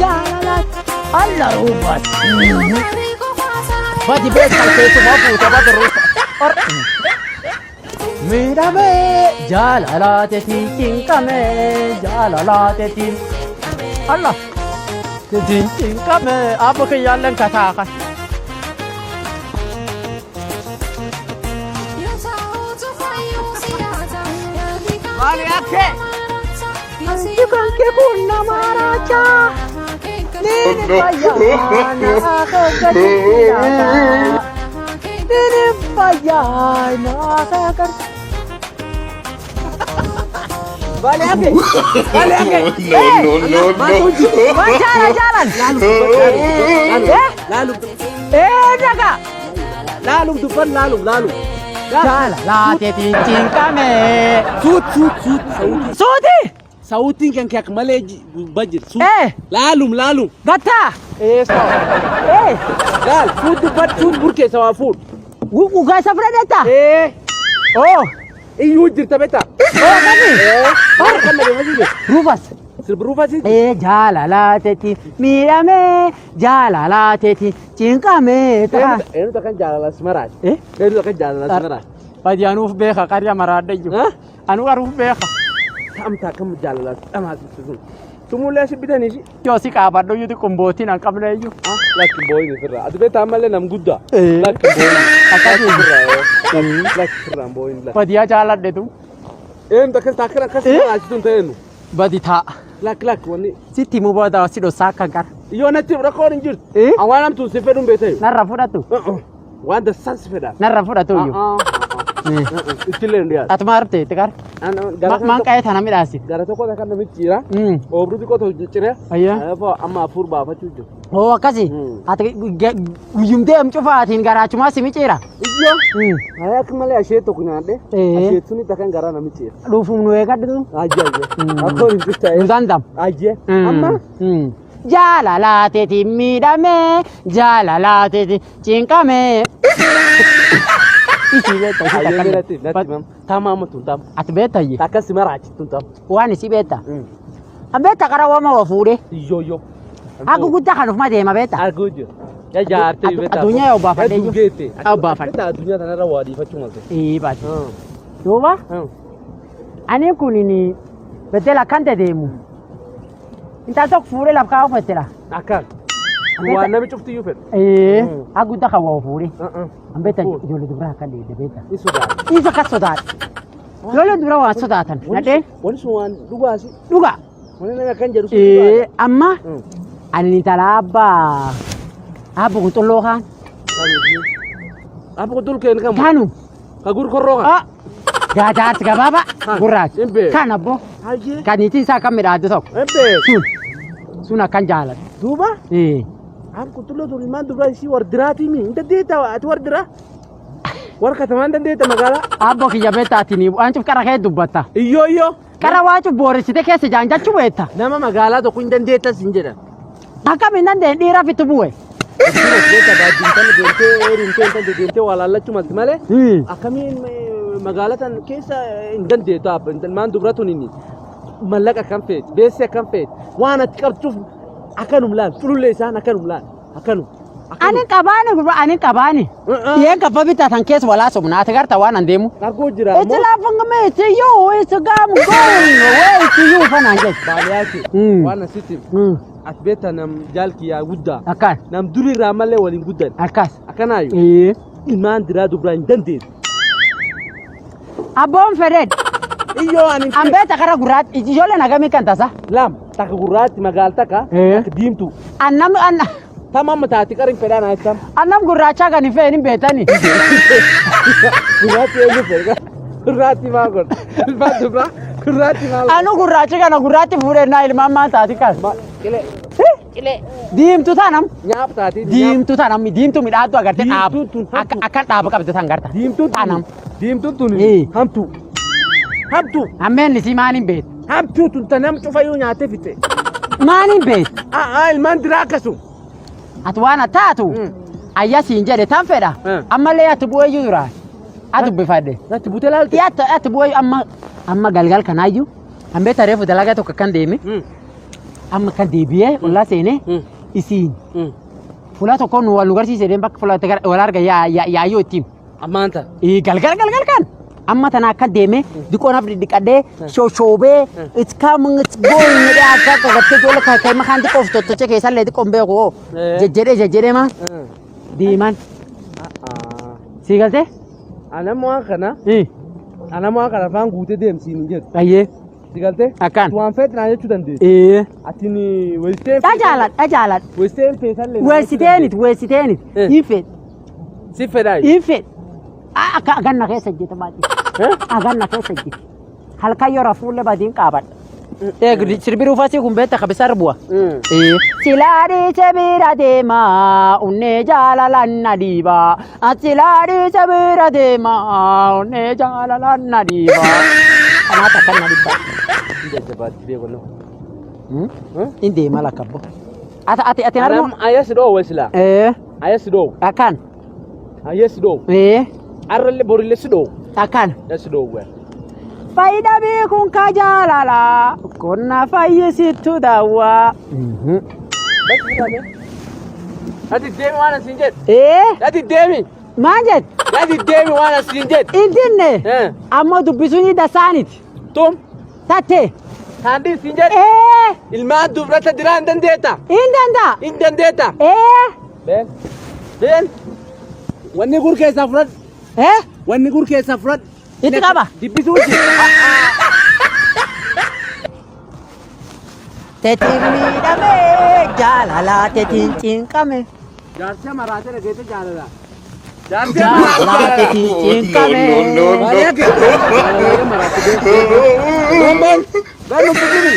jaalala alla ruufas. Badi beektan keessumaa fuuta badi ruufa. Miidhamee jaalalaateetiin cinqamee jaalalaateetiin alla teetiin cinqamee abbo kiyyaalleen kataa kan. Maali akka? Anti kan kee kun nama raachaa. Nini fayyaa na akka gadi. Nini fayyaa na akka gadi. Maali akka? Maali akka? No, no, no, no. Waan jaalan jaalan. Laalu Eh daga. laalu dubban laalu laalu. Jaala laateetiin cinqamee. Suut suut suut sauti. Suuti. Sautiin kan kee akka malee bajjir. Suut. Eh. Laalum laalum. Gattaa. Eessa? Eh. Laal suut dubbat suut burkeessa waa fuudh. Ugaa isa fudhadhetta. Eh. Oh. Iyyuu jirta beektaa? Oh kami. Eh. Kan nagee masii Rufas. Sirbi Eh jaalalaateetiin miidhamee jaalalaateetiin cinqamee ta'a. Eenyutu akkan jaalala si maraati? Eh? Eenyutu akkan jaalala si maraati? Badi anuuf beeka qarya maraadha iyyuu. Ha? Anu qaruuf beeka. Ta'amta akkam jaalala si dhamaasistu sun. Tumuullee si bitanii si. Yoo si qaabadhu iyyuu xiqqoon an qabne iyyuu. Ah, lakki booyin sirraa. Ati beektaa ammallee nam guddaa. Eh. Lakki booyin. Akkasii. Sirraa lakki sirraan booyin lakki. Badiyaa jaaladhetu. Eenyutu akkas taakkan akkas Eh? maraasitu hin ta'eenu. Badi taa'a. Lakki lakki wanni. Sitti himuu booda si dhossaa akkan qara. Iyyoo natti rakkoon hin jirtu. Eh? An waan hamtuun si fedhuun beektayu. Narra fudhatu. Waan dassan si fedha. Narra fudhatu iyyuu. Ittillee hin dhiyaatu. Atuma harte itti qara. Maan qa'ee tana midhaasi. Gara tokko kan namichi jira. Oobduu xiqqoo tokko ciree. Ayyaa. Amma afur baafachuu jiru. Oo akkasi. Ati guyyumtee am cufaatiin garaachumaa si miciira. Iyyoo. Ayyaa akka malee ashee tokko nyaadhe. Eh. Ashee suni takkan garaa namichi jira. Dhufuuf nu eegadhu. Ajje ajje. Rakkoon hin jirtu. Nu dandam. Ajje. Amma Jaalalaateetiin miidhamee jaalalaateetiin cinqamee. Isii beekta isii ayyee takka. natti natti mam. Tama amma tun tam. Ati beekta iyyee. Takka si maraachitu tam. Waan isii beekta. An beekta qara waama wa fuudhee. Iyyoo iyyoo. Akka guddaa kan ufuma deema beekta. Arguu jiru. Yaa jaartee beektaa. Addunyaa yoo baafadhee jiru. Geette. Yoo baafadhe. Beektaa addunyaa tanarra waa dhiifachuu malte. Ee baate. Duuba ani kun bedela akkan deemu. Intal tokko fuudhee laf kaa'u fettela. Akkaan. Waan namni cuftiyyuu fedhu. Ee akka guddaa kan waa fuudhee. An beekta ijoollee dubaraa akka deedde beekta. Ni sodaata. Isa akkas sodaata. Ijoolleen dubaraa waan sodaatan. Nadheen Wanni sun waan dhugaasi. dhugaa. Wanni namni akkan jedhu sun Ee amma dhugaadha. ani intala abbaa abba qunxulloo kaan. Abba kutul keen kamu. Kanu. Ka gurkorroo kan. Ah gaadaarsi gabaabaa gurraacha. Hin beeku. Kan abbo. Hayyee. Kan niitiin isaa kan midhaaddu tokko. Hin beeku. Sun. Sun akkan jaaladha. Duuba. Ee. Abba kutulloo tun ilmaan dubraa isii wardiraatii mi? Hin dandeetta ati wardiraa? Warra katamaa hin dandeetta magaalaa? Abbo kiyya beektaatiin waan cuf qara kee dubbatta. Iyyoo iyyoo. Qara waan cuf booressite keessa jaanjachuu beekta. Nama magaalaa tokko hin dandeettas hin jedhan. Akkam hin dandeenye dhiira fitu bu'e. Beekta baadiyyaa deemtee heerumtee hin deemtee waa laallachuu malti malee. Akkamiin magaalaa tan keessa hin dandeettu abba ilmaan dubra tun inni mallaqa akkam feeti beessi akkam feeti waan ati qabduuf akkanum laal culullee isaan akkanum laal akkanum. Ani qabaani gurba ani qabaani. Yeen kabba bitaa tan keessa walaa sobna ati garta waan an deemu. Arguu jira It's laughing me to you it's gam going away to you fanaan jedhu. Baaliyaati waan asitti ati beekta nam jaalkiyyaa guddaa Akkaan nam durirraa malee waliin guddan akkas. akkanaayyuu Ee. ilmaan diraa dubraa hin dandeessu. Abboon fedhed. Iyyoo ani An beekta kara gurraatti ijoolleen hagamii kan tasa. Lam takka gurraatti magaal takka Eh. takka diimtuu. Annam an Tam amma taati qarin fedhaan ayittam. annam gurraachaa kan hin fe'in hin beektani. Gurraatti eenyu fedha? Gurraatti maal godha? Ilmaan dubraa gurraatti maal godha? Anu gurraachi kana gurraatti fuudhee naa ilmaan maal taati kan. Qilee Qilee. Diimtuu taanam. nyaap taati. Diimtuu taanam diimtuu midhaaddu agartee dhaabu. Diimtuun tun Akka akka dhaaba qabdu tan garta. Diimtuun tun Taanam. diimtuun tun Eh. hamtuu. Hamtuu Ammeen isii maal hin beektu? hamtuu tun ta nam cufayyuu nyaatee fixe. Maal hin beektu? Aa ilmaan diraa akkasuma. Ati waan taatu ayya siin jedhe tan fedha. Ammallee ati bu'eeyyuu dura. Ati dubbifadhe. Natti butee laalte. Ati bu'eeyyuu amma amma galgal kanaayyuu. Hambee tareefu dalagaa tokko akkan deeme. Amma kan deebi'ee ollaa seenee isiin fuula tokko nu wal nu garsiise deem bakka fuula wal arga yaayyoo ittiin. Ammaan ta'a. Galgal galgal kan. Amma tana akka deeme diqoo naaf dhidhiqadhee shoshoobee it's coming, it's going jedhee akka qabattee ijoollee kan kan makaan xiqqoof tottoche keessallee xiqqoo hin beeku hoo jejjedhee jejjedhee maa deeman. Sii galtee? Anammoo waan kana anammoo waan kana afaan guutee deemsiin hin jedhu. Ayyee. Si galtee? Akkaan. Waan feete naa jechuu dandeessi. Atiin weessitee. Dhajaaladha dhajaaladha. Weessitee feetallee. Weessiteenit weessiteenit. Hin fedhe. Si fedhaa. Hin fedhe. Akka aganna keessa hojjeta baay'ee. Aganna keessa hojjeta. Halkan yoo rafuullee badiin qaabadha. Eegdi sirbi ruufasii kun beekta kabisa arbu'a. Silaa dhiise bira deema onnee jaalalaan na dhiiba. Silaa dhiise bira deema onnee jaalalaan na dhiiba. Kanaaf akkan na dhibba. Jajjabaatti beeku nama. In deema lakkabbo. Ati ati ati harmu. Ayya si dhoowwe silaa. Ayya si dhoowwe. Akkan. Ayya si dhoowwe. Arrallee borillee si dhoowwe. Akkan. Si dhoowwe. Faayida beekuun ka jaalala qonna fayyisittu daawwaa. Ati deemi waan asiin jedhu. Ati deemi. Maal jedhu? Ati deemi waan asiin jedhu. Intinne. Ammoo dubbisuun dasaaniti. Tum. Tatte. Saandii siin jedhu. Ilmaan dubrata diraa hin dandeetta. Hin danda'a. Hin dandeetta. Been. Been. Wanni gur keessaa fudhadhu. Wanni gur keessaa fudhadhu. Itti qaba. Dibbisuu jira. Tetiin miidhamee jaalalaa tetiin cinqame. Jaarsa maraatee dhageette jaalala. Jaalalaa tetiin cinqame. No, no, no. Ben ben nubbisini.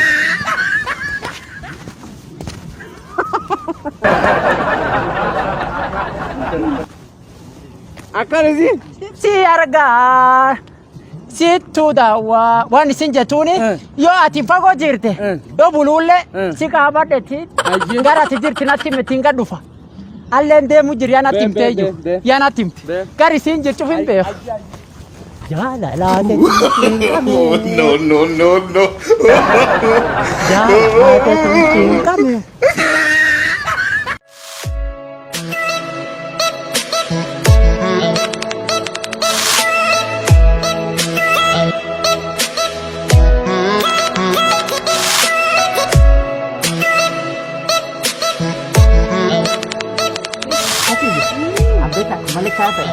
Akkan isin. Si argaa sittuu daawwaa waan isin jettuuni yoo ati fagoo jirte yoo buluullee si qaabadhetti gara ati jirti natti himti hin dhufa. Alleen deemu jir yaa natti himtee jiru yaa natti himti gara isiin jirtu hin beeku. Jaalalaa tetiin cinqame. No, no, no, no. Jaalalaa tetiin cinqame. Abbeeta malee kaafee.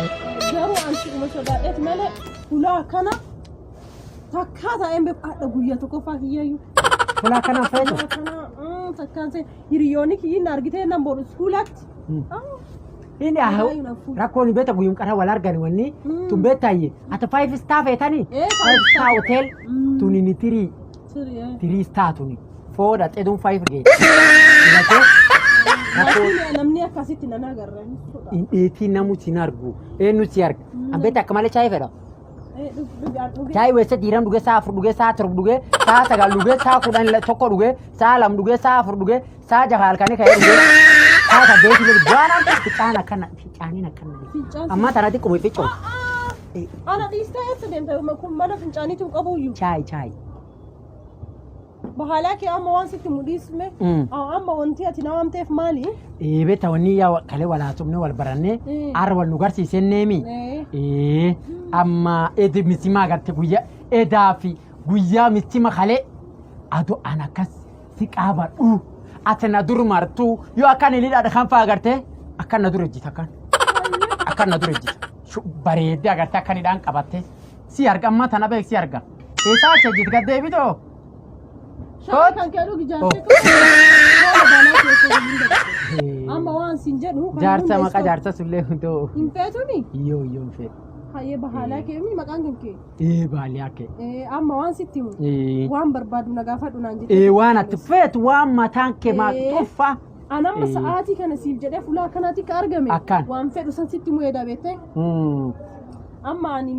Garuu an si'uma sodaadheet malee hulaa kana takkaa taa'een beeku hadha guyyaa tokkoffaa kiyyayyuu. Hulaa kana feetu. Hulaa kana takkaan see hiriyoonni kiyyi na argitee nan boodhu iskuulatti. Inni rakkoon beekta guyyum qara wal argani wanni tun beektaayyee ati five star feetanii five star hotel tuni ni three three star tuni four xeduun five geeti. Namni akkasitti nan agarra. Hin dheetii namu sin argu eenyu si arga. An beekta akka malee chaayii fedha. Chaayii weesse diiram dhugee sa'a 4 dhugee sa'a 7 dhugee sa'a 9 dhugee sa'a 11 dhugee sa'a 2 dhugee sa'a 4 dhugee sa'a 6 halkanii ka'ee dhugee sa'a 8 dhugee waan akka ficcaan akkana ficcaaniin akkana. Amma tana xiqquma ficcoo. Ana dhiistee eessa deemta kun mana fincaaniitu hin qabuyyuu. Chaayii chaayii. Bahalaa kee amma waan sitti mudhiisme amma wanti ati na waamteef maali? Beekta wanni yaa kalee wal haasofne wal barannee har'a wal nu garsiiseen neemi. Amma edi misima agarte guyyaa edaa fi guyyaa misima kalee adu an akkas si qaabadhu ati na dur martu yoo akkan ilidha kan faa agarte akkan na dur ejjita akkan akkan na dur ejjita bareeddee agarte akkan hidhaan qabatte si arga amma tana beek si arga eessaa achi ejjiti gad deebitoo. Shaayii kan kee dhugi jaarsee kan amma waan siin jedhu kana Jaarsa hunda maqaa isa- jaarsa sullee hundoo. Hin feetuni? Iyyoo iyyoo hin feetu. Hayyee bahaalaa kee mi maqaan kan kee? Baalii akka. Amma waan sitti himu waan barbaadu na gaafadhu naan jettee. Waan ati feetu waan mataan kee maa xuffa. An amma sa'aatii kana siif jedhee fuula akkanaatti ka argame. Akkaan. Waan fedhu san sitti himu edaa beektee. Amma ani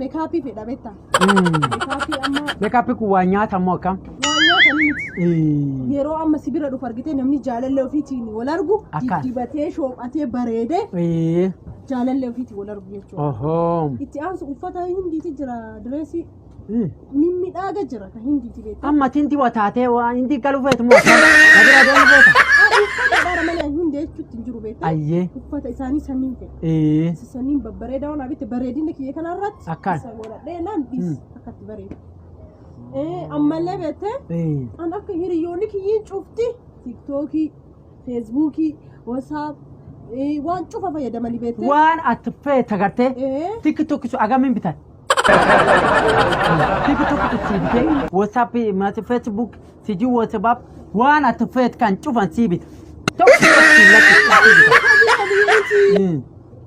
meekaappii fedha beektaa. Meekaappii amma Meekaappii kun waan nyaatamu akkam? waan nyaatanii miti. Yeroo amma si bira dhufu argitee namni jaalallee ofiitiin wal argu Akkaan. diddibatee shoophatee bareedee jaalallee ofiitiin wal argu jechuudha. Ohoo. Itti aansu uffata hindiiti jira direesii. Mimmidhaaga jira ka hindiiti beektaa. Amma tinti wa taatee waa hindi galuu feetu moo akkam? Na bira deemu feeta? Uffata bara malee hindi jechuutti hin jiru beektaa. Ayyee. Uffata isaanii saniin fedha. Ee. Isa saniin babbareedaa waan bitte bareedina kiyya kanarratti. Akkaan. Isa godhadhee naan dhiis akkatti bareeda. Ammallee beektee Ee. an akka hiriyoonni kiyyiin cufti tiktookii, feesbuukii, wasaap waan cufa fayyadamanii beektee. Waan ati feete agartee TikTok sun agamiin bitan? TikTok sii bitee WhatsApp, Facebook, sijii WhatsApp waan ati feete kan cufan sii bita. Tokko tokko sii lakkisu sii bita.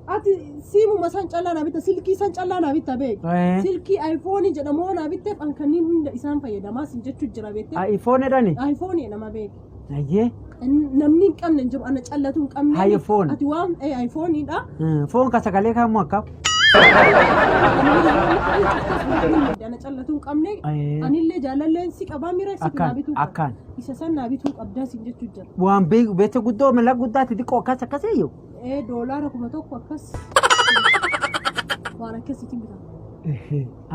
Ati siimuma san callaa naa bitta silkii san callaa naa bitta beek. Silkii iPhone jedhamu hoo naa bitteef an kanneen hunda isaan fayyadamaa sin jechuu jira beektee. iPhone jedhani? iPhone jedhama beek. Ayyee. Namni hin qabne hin jiru ana callatu hin qabne. iPhone. Ati waan iPhone dha. Foon ka sagalee kaamu akkam? Ana callatu hin qabne. Anillee jaalalleen si qabaa mira si naa bituu qabda. Akkaan. Isa san naa bituu qabdaa sin jechuu jira. Waan beekte guddoo mala guddaatti xiqqoo akkas akkasiyyuu. Doolaara 1000 akkas waan akkasiitiin bitama.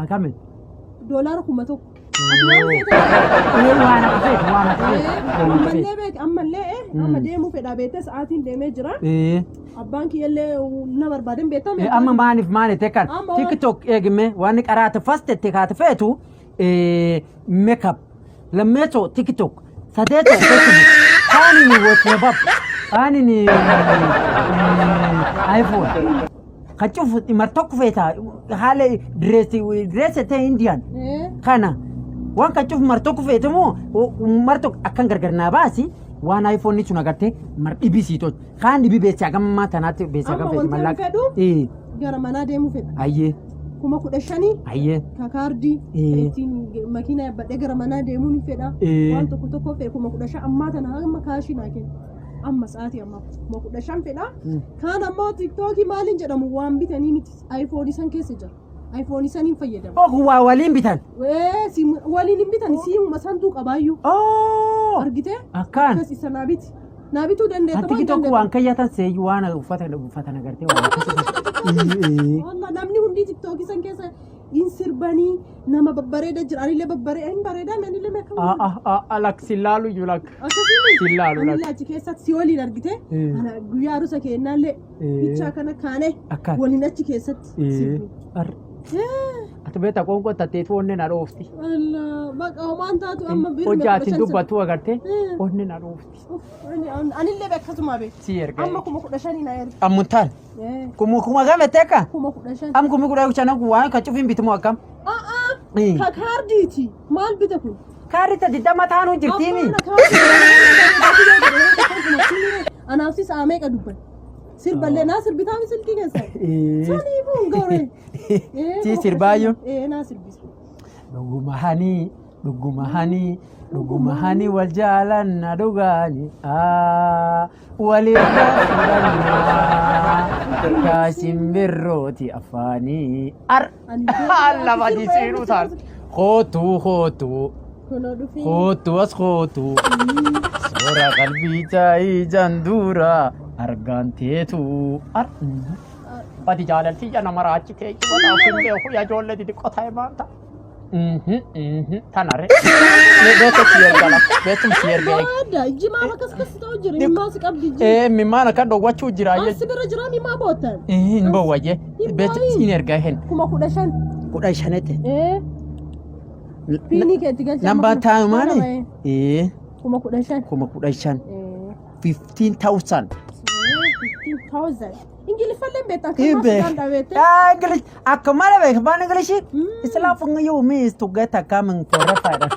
Akkamiin? Doolaara 1000. Waan akka feetu waan akka feetu. Ammallee beek ammallee amma deemuu fedhaa beektee sa'aatiin deemee jira. Abbaan kiyyallee na barbaaden beektaa mee? Amma maaliif maali tekan Amma waan- TikTok eegime waan qaraate first itti kaate feetu makeup lammeessoo TikTok sadeessoo Facebook kaanini WhatsApp kaanini iPhone kan cufu mar tokko feeta haala direessi direessi ta'e Indian kana waan kan cufu mar tokko feete moo mar tokko akkan gargar naa baasi waan iPhone sun agartee mar dhibii sii tolchu kaan dhibii beeksi hagammaa tanaatti beeksi Amma hagam feete wanti ani mallaqa. fedhu gara manaa deemuu fedha. Ayyee 15,000 ayyee ka kaardii ka ittiin makiinaa yaabbadhee gara manaa deemuu ni fedha. Waan tokko tokko fedha 15,000 ammaa tana hamma kaashii naa kenna. Amma sa'aatii ammaa 15,000 fedha. Kaan ammoo tiktookii maaliin jedhamu waan bitanii miti iPhone san keessa jira. iPhone saniin fayyadamu. Oh waa waliin bitan. Waliin hin bitan siimuma santuu qabaayyuu. Oh Argitee? Akkaan. Akkas isa naa biti. Naa bituu dandeetta Ati moo hin tokko dandeettu? waan kayyatan seeyyuu waan uffata uffatan agartee waan akkasii. Wallah namni hundi tiktookii san keessa hin sirbanii nama babbareeda jira. Anillee babbareeda hin bareedaa anillee meeqa. Alak si laalu iyyuu lak. Akkasii Si laalu lak. Anillee achi keessatti si waliin argite. Ana guyyaa arusa keennaallee bichaa kana kaane Akkaan. waliin achi keessatti sirbu. Ati beektaa qoonqoo tatteetu onnee na dhoofti. Allah baqa homaan taatu amma birma Hojja ati 15 dubbattu agartee onnee na dhoofti. Anillee akkasuma beeku. Si erga. Amma 15,000 na erga. Ammuntaan. Kuma kuma game teeka. 15,000. Am 15,000 waan kan cufiin bitumu akkam. A'aa. Ka kaardiiti. Maal bita kun? Kaarri ta 20 taanuu jirtiimi. Anaaf si sa'a meeqa dubban? Sirballee naa sirbitaa mi silkii keessa? Saniifuu hin goore. Si sirbaayyuu. Ee naa sirbisa. Dhuguma hani dhuguma hani dhuguma hani wal jaalanna dhugaani walirra fudhannaa akka simbirrooti afaanii ar lama jijjiiruu taate kootuu kootuu Kunoo dhufee. kootuu as kootuu soora qalbii taa'ii janduura argaan teetu ar badi jaalalti ija nama raachitee walaaf hin beeku yaa ijoollee xixiqqoo ta'e maanta. Tanare. Beekum si erga la. Beekum si erga. Maadda ijji maaf akkas akkas ta'u jira immaa si qabdi ijji. Mimmaan akka dhowwachuu jira. As bira jira mimaa boottan. Hin bowwayye. Hin Beekum boo'in. si erga hin. 15,000. 15tti. Piinii keetti galcha. Nambaan taa'u maali? 15,000. 15,000. 15,000. 15,000. Ingiliffallee beektaa akka Ibe. maaf dhabeette. Ah, English. Akka malee beek afaan English. It's laughing you me is to get a coming for a fire.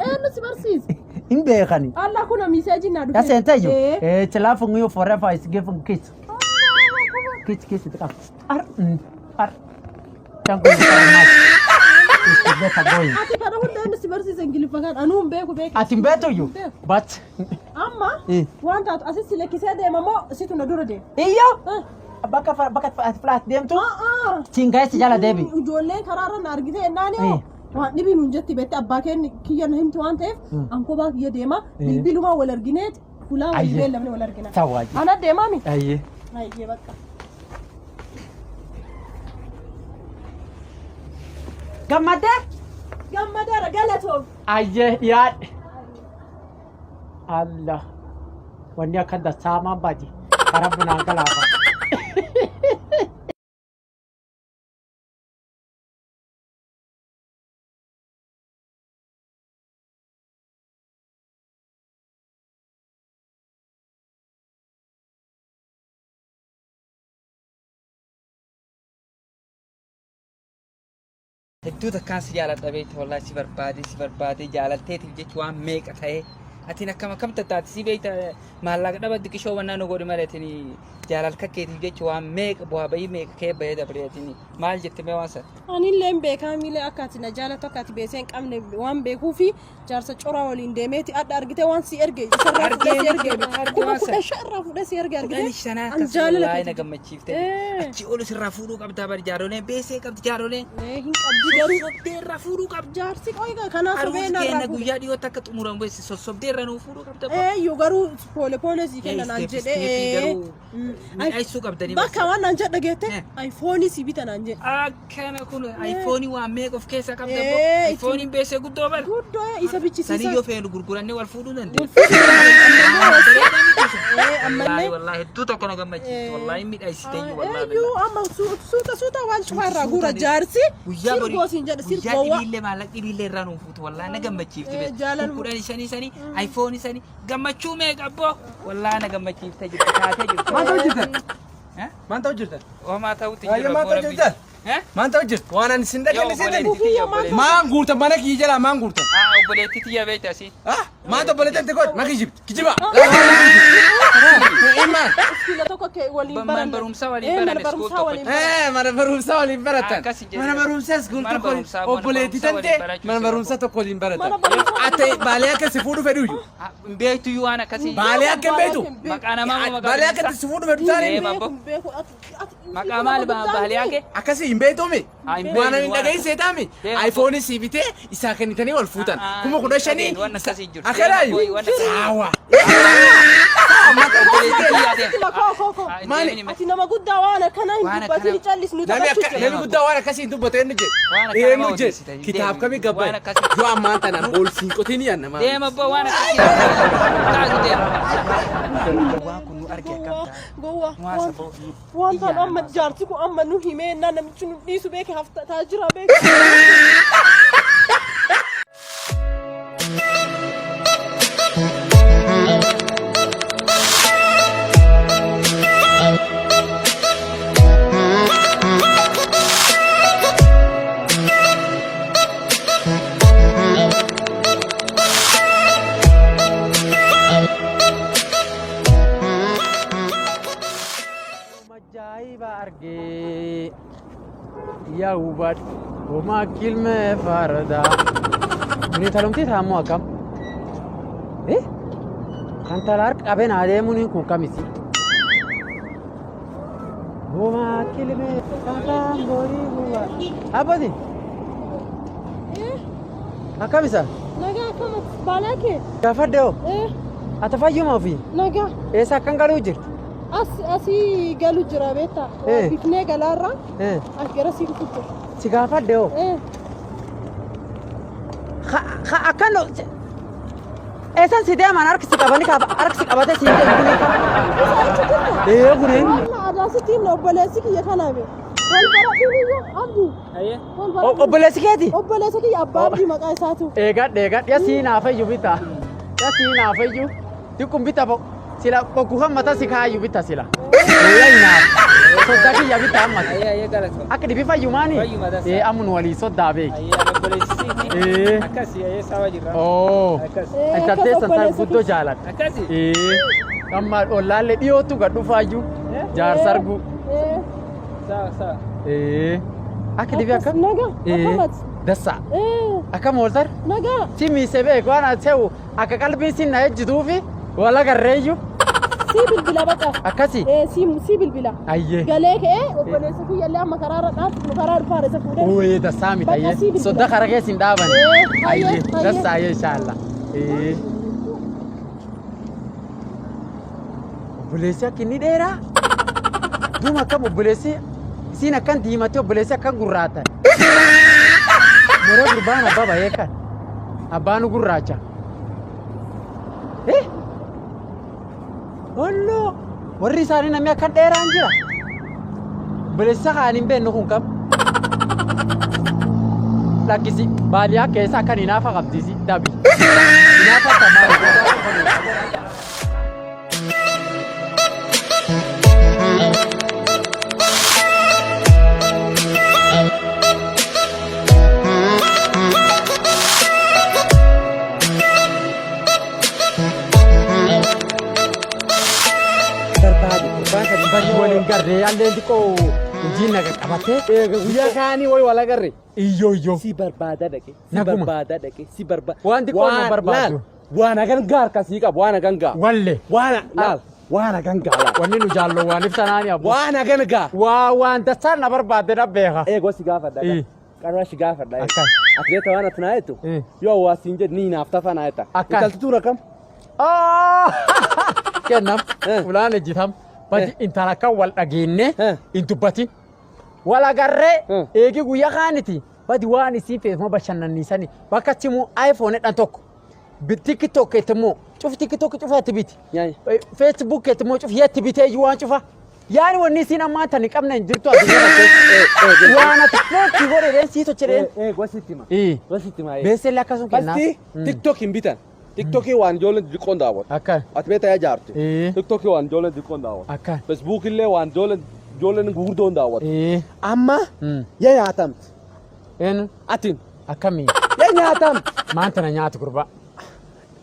Eenyu si barsiise? Hin beekani. Allah kuna miseejiin naa dhufe. Ya seente iyyuu. It's laughing you forever is giving kiss. Kiss kiss itti qaba. Ar ar. Thank you very much. It's better going. Ati kana hunda eenyu si barsiise Ingiliffa kan anuu hin beeku beeku. Ati hin beektu iyyuu. But. Amma Eh. waan taatu asis si lakkisee deema moo situ na dura deema? Iyyoo. Bakka bakka ati fulaat deemtu. Siin gaa'essi jala deebi. Ijoolleen karaarra na argite jennaan yoo waan dhibii nuun jetti beekte abbaa keen kiyya na himtu waan ta'eef an kophaa kiyya deema bilbilumaa wal argineet fulaa walii Ayyee. beellamne wal argina. Tawaaji. Ana deemaami? Ayyee. Ayyee bakka. Gammaddee? Gammadaara galatoom. Ayyee dhiyaadhe. Allah. Wanni akka dassaamaan badi. Karaa bunaan galaafa. Hedduu takkaan si jaaladha beekta wallaahi si barbaade si barbaade jaalalteetiif jecha waan meeqa ta'ee atiin akkam akkam tattaati si beekta maallaqa dhaba diqishoo wannaa nu godhi malee atiin jaalal kakkeetiif jecha waan meeqa bu'aa bayii meeqa kee bahee dabre atiin maal jette mee waan sana. Anillee hin beekaa miilee akka ati na jaalatu akka ati beesee hin qabne waan beekuufi jaarsa coraa waliin deemeeti adha argitee waan si erge isarraa fuudhee si erge Argee kuma waan kudha shan irraa fuudhee si erge argitee Kudhanii shanaa an akkas jaalala wallaahi na keeti. gammachiifte. Ee. Achi ol sirraa fuudhuu qabdaa bari jaaroleen beesee qabdi jaaroleen. Ee, hin qabdi garuu Sossobdee irraa fuudhuu qabdi. jaarsi qoyga kanaa sobee Aruusi narraa keenya fuudhe. guyyaa dhiyootti akka xumuramu beeksi sossobdee irra nuu fuudhuu qabda. Eeyyuu garuu poole poole sii kenna naan Step jedhee. stepii garuu miidhagsuu qabdanii Bakka waan naan jedhe geette Eh. ayifoonii si bita naan jedhe. Akkana kun ayifoonii waan meeqa of keessaa qabda Eh, boo. itti- Ayifooniin beesee guddoo bara. Guddoo isa bichisiisa. Sanii yoo feenu gurgurannee wal fuudhuu dandeenya. Eh, ammallee. Wallaahi hedduu tokko na gammachiifte. Wallaahi miidhagsite iyyuu wallaahi. Eeyyuu amma suuta suuta waan cufaa irraa guura jaarsi. Guyyaa borii Sirgoo siin jedhe guyyaa sirgoo dhibiillee maallaqa dhibiillee irraa nuuf fuutu wallaahi na gammachiifte. Eh, jaalala- Kudhan shanii sanii ayifoonii sanii Gammachuu meeqa abboo? Wallaahi na gammachiiftee jirta taatee jirta. Maal ta'u jirtan? Eh? Maal ta'u jirtan? Homaa ta'utti Baay'ee jira maal abboo ta'u rabbi. jirtan? Eh? Maal ta'u jirtu? Waan ani isin dhageenye Yoo isin dhageenye. obboleettii tiyya obboleettii. Maan guurtan mana kiyya jalaa maan guurtan? Ah obboleettii tiyya beekta asii. Ah maal obboleettii itti godhi? Ma kijibti? Kijiba! Imaan! Iskiila tokko kee waliin Mana baranne. barumsaa waliin Eh, mana baranne, school barumsaa tokko. waliin baranne. Eh, mana barumsaa waliin baratan. Akkas hin jedhin. Mana barumsaa school Mana tokko barumsaa, mana obboleettii barumsaa tante waliin barachuu mana si barumsaa tokko waliin baratan. Mana barumsaa Ate baalee akka si fuudhu fedhuuyyu. Hin beektu iyyuu waan akkasii. Baalee akka hin beektu. Maqaa namaa moo maqaa Baalee akka barumsaa? si fuudhu fedhu taane. Deema abbo. Beeku, ati- ati- Maqaa maal baalee akka? Akkasii hin beektuumi. Haa, hin beektu, Waan ani hin waan dhagahin seetaami. Deema. Ayfoonii sii bitee isaa kennitanii wal fuutan. Ah, ah, 15,000. waan akkasii jiru. Akkanaayu. Waan akkasii- Saawa. Ati makoo koo koo. Maali? Ati nama guddaa waan akkanaa hin Waan dubbatin akkanaa- callisnu Namni taphachuu akka jira. namni guddaa waan akkasii hin dubbatu eenyu jedhe. Waan akkanaa Eenyu jedhe. odeessita, hin Kitaab deemu. kamii gabbaye. Waan akkasii- Yoo ammaan tanaan bool siin qotiin yaa namaa. Deema abboo waan akkasii. Taatu deema. Waan kun nu arge akkam Gowwaa ta'a. gowwaa Muwaasa waan boo. waan taanu amma jaarsi kun amma nu himee naan namichi nu dhiisu beeke hafta taajira beeke. Ajaa'iba argee yaa hubadhu homaa kilmee fardaa. Kuni talumti taammoo akkam? Eh? Kan tala harka qabeen adeemuun kun kamisi? Homaa kilmee afaan borii hubadhu. Abbati akkam isa? Nagaa akkam baalaa kee? Gaafadhe hoo? Eh, Ati fayyuma ofii? nagaa. Eessa akkan galuu jirti? As asii galu jira beektaa? Eh. Bifnee galaarraa Eh, as gara sii dhufu jira. Si gaafadhe hoo? Eh, Akkan eessan si deeman harki si qabanii kaaf harki si qabatee si deemu kun isa jechuun jirta? Ee kunin Waan aadaa sitti himne obboleessi kiyya kana be. Wal baradhuu biyya abdii. Wal baradhuu. Obboleessi keeti? Obboleessa kiyya abbaa abdii maqaa isaatu. Eegadhe eegadhe yasii naafayyu bita yasii naafayyu diqqum bita bo sila bokkuu kan mata si kaayyu bita sila. Eeyya naaf soddaa kiyya bita ammas Ayyee ayyee galatoom. akka dhibi fayyumaani Fayyuma dasa. ee ammun walii soddaa beeki. Ayyee obboleessisiiti. Ee. Akkasii ayyee sawa jirra. Oo. Akkas. Eh, Intaltee akkas san obboleessa guddoo kiyya. jaaladha. Akkasii. Ee. Amma ollaallee dhiyootu gad dhufaayyuu jaarsa arguu. Eh, Sawa sawa. Ee. Akka dhibi akkas akkam? nagaa Ee. akkamati? Dassaa. Eh, Akkam ooltar? nagaa. Si miise beeku waan ati se'u akka qalbiin sin na ejjituufi wal agarreeyyu. Sii bilbila baqa. Akkasi. Eh, sii sii bilbila. Ayyee. Galee ka'ee obboleessa kiyya illee amma karaarra dhaabnu karaa dhufaara isa fuudhee. Ooyee dassaa miti Bakka ayyee. sii bilbila. Sodda kara keessa hin dhaaban. Ee, hayyee, Ayyee. hayyee. Dassaa ayyee inshaalla. Ee. Obboleessi akka inni dheeraa. Duuma akkam obboleessi isiin akkan diimattee obboleessi akkan gurraatan. Moree gurbaan abbaa bahee kan. Abbaan gurraacha. Eh? Olloo warri isaanii namni akka dheeraan jira. Obboleessa kaan hin beeknu kun kam? Lakkisi baadiyyaa keessa akkan hinaafa qabdisi dabi. Hinaafa tamaa. Barbaadu gurbaan kan bari waliin garree allee xiqqoo hojiin naga qabatee. Eega guyyaa kaanii wayi wal agarre. Iyyoo iyyoo. Si barbaada dhaqe. Si Naguma. barbaada dhaqe. Si barbaada. Waan xiqqoo na barbaadu. Waan hagan gaa harka sii qabu. Waan hagan gaa. Walle. Waan laal. Waan hagan gaa laal. Wanni nu jaalloo waan ibsanaani abbo. Waan hagan gaa. Waa waan dasaan na barbaadde na beeka. Eegoo si gaafadha. Ii. Qarraa si gaafadha. Akkan. Ati beekta waan ati naa jettu. Ii. Yoo waa siin jedhu ni naaf tafa naa jetta. Akkan. Intalti tuun akkam? Kennam. Eh. Fulaan ejjitam. Badi Eh. intala akka wal dhageenne Eh. hin dubbatin. Wal agarree Eh. eegi guyyaa kaaniti. Badi waan isii feesuma bashannanniisani. Bakka simu iPhone dhan tokko. TikTok immoo cuf TikTok cufa itti biti. Nyaay. Facebook immoo cuf yetti bitee iyyuu waan cufa. Yaani wanni isiin ammaa tan hin qabne hin jirtu addunyaa kana keessa. Waan ati feetti godhe dheen sii toche dheen. Ee gosi itti hima. Ii. Gosi itti hima. Beesellee akkasuma kennaa. Fasti TikTok hin bitan. TikTokii waan ijoolleen xixiqqoon daawwatu. Akkan. Ati beektaa yaa jaarti. Ee. TikTokii waan ijoolleen xixiqqoon daawwatu. Akkan. Facebook illee waan ijoolleen ijoolleen gurguddoon daawwatu. Ee. Amma Mm. yaa nyaatamti. Eenyu? Atiin Akkamii? yaa nyaatamti. Maanta na nyaatu gurbaa.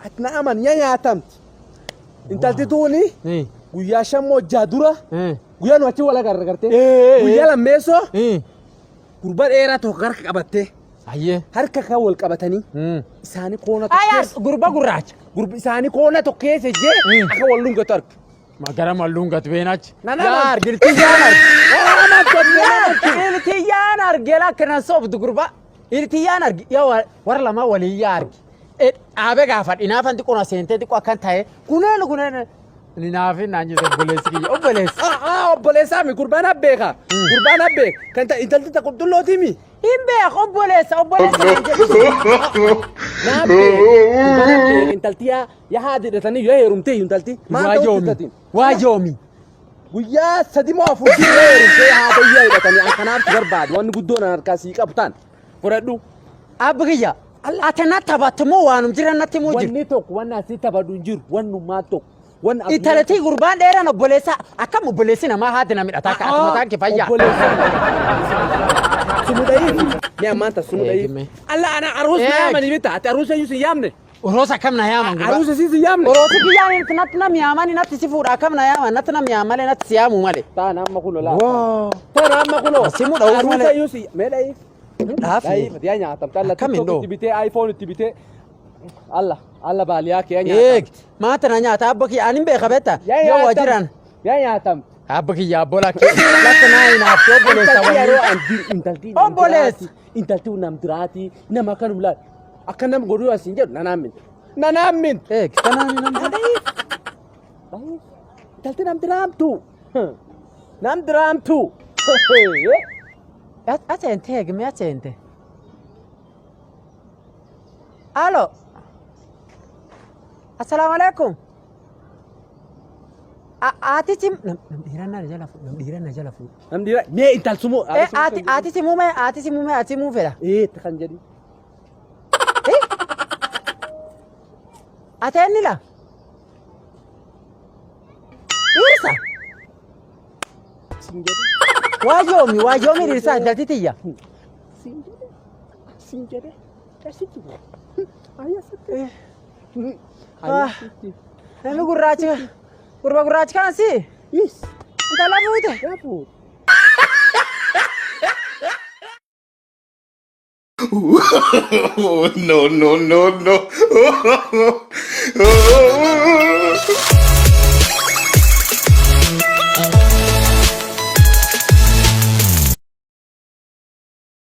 Ati na aman yaa nyaatamti. Intalti tuuni Ee. guyyaa shan moo ja'a dura Ee. guyyaa nu achi wal agarra gartee. Ee. Guyyaa lammeessoo Ee. gurba dheeraa tokko harka qabattee Ayyee. harka kan wal qabatanii Mm. isaanii koona tokko Ayaa keessa gurba gurraacha. gurbi isaanii koona tokko keessa jee Mm. akka wal dhungatu arge. Magara malluun gatu beenachi. Na na Yaa argiltiyyaan arge. Iltiyyaan arge lakkana soobdu gurba. Iltiyyaan arge yaa warra lamaa walii yaa arge. Dhaabee gaafadhi naafan xiqqoo na seentee xiqqoo akkan ta'e kuneen kuneen. Ni naafin naan jette obboleessi kiyya obboleessi. Ah obboleessaa mi gurbaan abbeeka. Gurbaan abbeeka kan ta'e intalti ta qulqullootii mi. Hin beeku obboleessa obboleessa naan jedhu. Na abbeeka. Gurbaan abbeeka intalti yaa yaa haadha hidhatanii yoo heerumtee intalti. Maal Waa ta'uu yoomi. hidhatiin? Waa yoomi. Guyyaa sadi moo afur yoo heerumtee haadha yaa hidhatanii an kanaaf si barbaadu wanni guddoon an harkaa sii qabu taan fudhadhu. Abbi kiyya. Ati na taphattu moo waanum jiran natti moo jiru. Wanni tokko wanni asii taphadhu hin jiru wannummaa tokko. Wanni Intalatii gurbaan dheeraan obboleessa akkam obboleessi namaa haati na midhata akka ati mataan kee fayyaa. Sumuda'iif. Mee ammaan ta sumuda'iif. Eegime. Alla ana aruus na Eeg. yaamanii bitta ati aruusa iyyuu si yaamne. Oroosa akkam na yaaman gurbaa. Aruusa sii si yaamne. Oroosi kiyyaan natti nam yaamani natti si fuudha akkam na yaaman natti nam yaam malee natti si yaamu malee. Taan amma kunoo laa. Woo. Taan amma kunoo. Simu dha'uuf Aruusa malee. iyyuu si mee dha'iif. Dhaafi. Dha'iif yaa nyaatamte alla Akkamiin TikTok dhoo? itti bitee iPhone itti bitee. Alla alla baaliyaa kee yaa Eeg. nyaatamte. Maata na nyaata abba kiyya ani hin beeka beekta. Yaa Yoo waa nyaatamte. jiran. Yaa nyaatamte. Abba kiyya abbo lakki. Lakka naa hin haaftu obboleessa Intalti yeroo waliin. an dir intalti nam Obboleessa. diraati intalti nam diraati nama akkanum laal akka nam godhuu asiin jedhu nanaan mintu nanaan mintu. Eeg. Tanaan hin Intalti nam diraamtu nam diraamtu. Aseente eegme aseente. Alo. Assalaamu alaikum. Ati sim nam dhiiraa na jala fuudhu nam dhiiraa na jala fuudhu. Nam dhiira mee intal sumoo. Eh ati ati simuu mee ati simuu mee ati simuu fedha. Ee kan jedhi. Ati eenni la? Dhiirsa. Siin jedhe. Waa yoomi waa yoomi dhiirsa intalti tiyya. Siin jedhe. Siin jedhe. Asitti. Ayya sitti. Ayya sitti. Namni gurraachi gurba gurraachi kana si Yes. intala fuute. Yaa fuute. No, no, no, no.